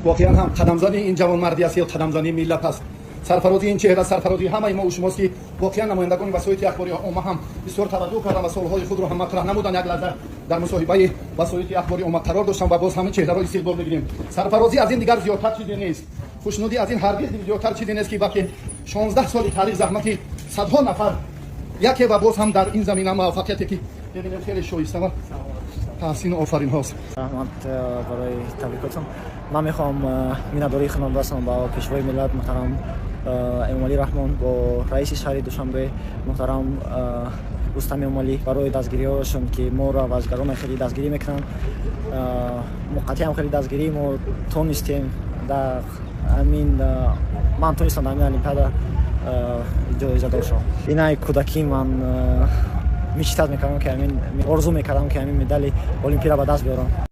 Воқеан ҳам қадамзани ин ҷавонмардӣ аст ё қадамзании миллат аст. Сарфарозии ин чеҳра сарфарозии ҳамаи мо шумост, ки воқеан намояндагони васоити ахбори омма ҳам бисёр таваҷҷӯҳ карданд ва суолҳои худро ҳам матраҳ намуданд. Як лаҳза дар мусоҳибаи васоити ахбори омма қарор доштам ва боз ҳамин чеҳраро истиқбол мегирем. Сарфарозӣ аз ин дигар зиёдтар чизе нест, хушнудӣ аз ин ҳаргиз зиёдтар чизе нест, ки вақте 16 соли таърих, заҳмати садҳо нафар яке ва боз ҳам дар ин замина муваффақияте ки мебинем, хеле шоиста ва таҳсину офаринҳост. Раҳмат барои табрикотон. Ман мехоҳам миннатдории худро расонам ба Пешвои миллат муҳтарам Эмомалӣ Раҳмон, бо раиси шаҳри Душанбе муҳтарам Рустами Эмомалӣ барои дастгириҳояшон, ки моро, варзишгарона, хеле дастгирӣ мекунанд. Мо қатъиан хеле дастгирӣ мо тонистем дар ҳамин, ман тонистам дар ҳамин олимпиада ҷоизадор шавам. Инаи кӯдакӣ ман мечтать мекардам, ки ҳамин орзу мекардам, ки ҳамин медали олимпиро ба даст биёрам.